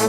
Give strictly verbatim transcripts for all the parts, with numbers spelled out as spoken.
Kekê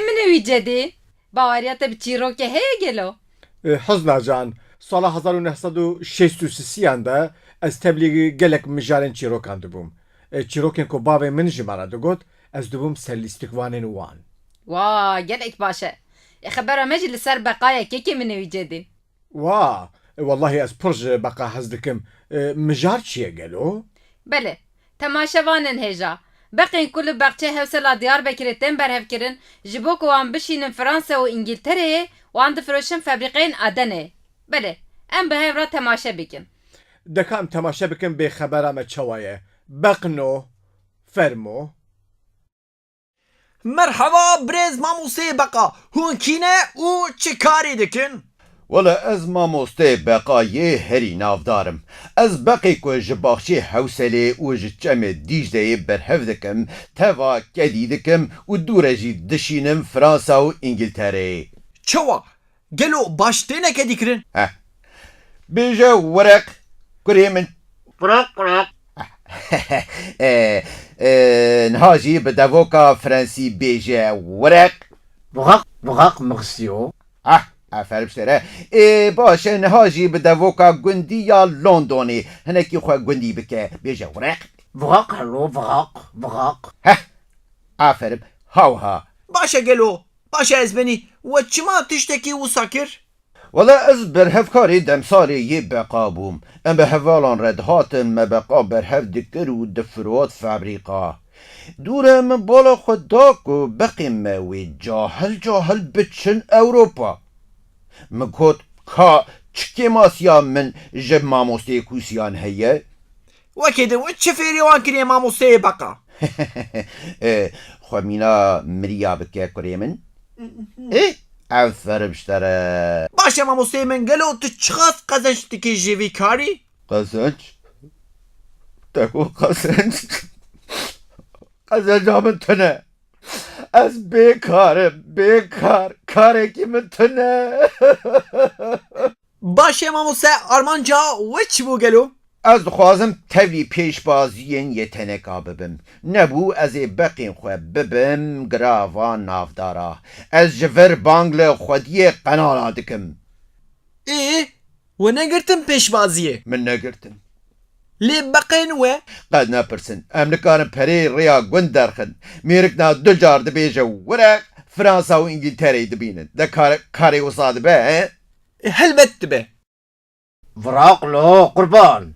min ê wî cedî, baweriya te bi çîrokê heye gelo? E, Hizna can, sala hezar û neh sed û şêst û sisiyan de ez tevlî gelek mijarên çîrokan dibûm. E, çîrokên ku bavê min ji me re digot, ez dibûm ser lîstikvanên wan. Wa, gelek baş e. Ê xebera me jî li ser beqaya kekê min ê wî cedî. Wa, e, wellahî ez pir ji beqa hez dikim. E, mijar çi ye gelo? Belê, temaşevanên hêja. Beqên ku li Baxçeyê Hewsela Diyarbekirê tên berhevkirin, ji bo ku wan bişînin Fransa û Îngîltereyê, wan difiroşin febrîqeyên Adeneyê. Belê, em bi hev re temaşe bikin. Deka em temaşe bikin bê xebera me çawa ye. Beqno, fermo. Merheba birêz mamosteyê Beqa. Hûn kî ne û çi karê dikin? Wele ez mamosteyê Beqa yê herî navdar im. Ez Beqê ku ji baxçê Hewselê û ji çemê Dîcleyê berhev dikim, teva kedî dikim û dû re jî dişînim Fransa û Îngiltereyê. Çawa? Gelo baş têne kedîkirin? Heh. Bêje wereq, kurê min. Quraq, quraq. E, e, niha jî bi devoka Frensî bêje wereq. Buxaq, buxaq, mixsiyo. Ah, aferin ji te re. Ê, baş e, niha jî bi devoka gundî ya Londonê hinekî xwe gundî bike. Bêje wereq. Buxaq, hello, buxaq, buxaq. Heh, aferin. Hawiha. Baş e gelo. Baş e ez benî. We çima tiştekî wisa kir? Wele ez berhevkarê demsalê yê Beqa bûm. Em bi hevalan re dihatin, me Beqa berhev dikir û difirot febrîqa. Dû re min bala xwe da ku Beqê me wê cahil cahil biçin Ewropa. Min got, ka çi kêmasiya min ji mamosteyê Kûsiyan heye? Wekî di wî çi fêrî wan kiriye mamosteyê Beqa? E, xwe mîna miriya bike kurê min. E, aferin ji te re. Baş e mamosteyê min, gelo tu çiqas qezenç dikî ji vî karî? Qezenç? Te ku qezenç? Qezenca min tune. Ez bêkar im, bêkar. Karekî min tune. Baş e mamoste, armanca we çi bû gelo? Ez dixwazim tevlî pêşbaziyên yê teneka bibim. Nebû ez ê beqên xwe bibim girava navdara. Ez ji vir bang li xwediyê qenala dikim. Ê, we negirtin pêşbaziyê? Min negirtin. Lê beqên we? Qet nepirsin. Em nikarin perê rêya gund derxin. Mêrikna du car dibêje wereq, Fransa û Îngîltereyê dibînin. De kar-, karê wisa dibe, he? E, helbet dibe. Viraq lo qurban.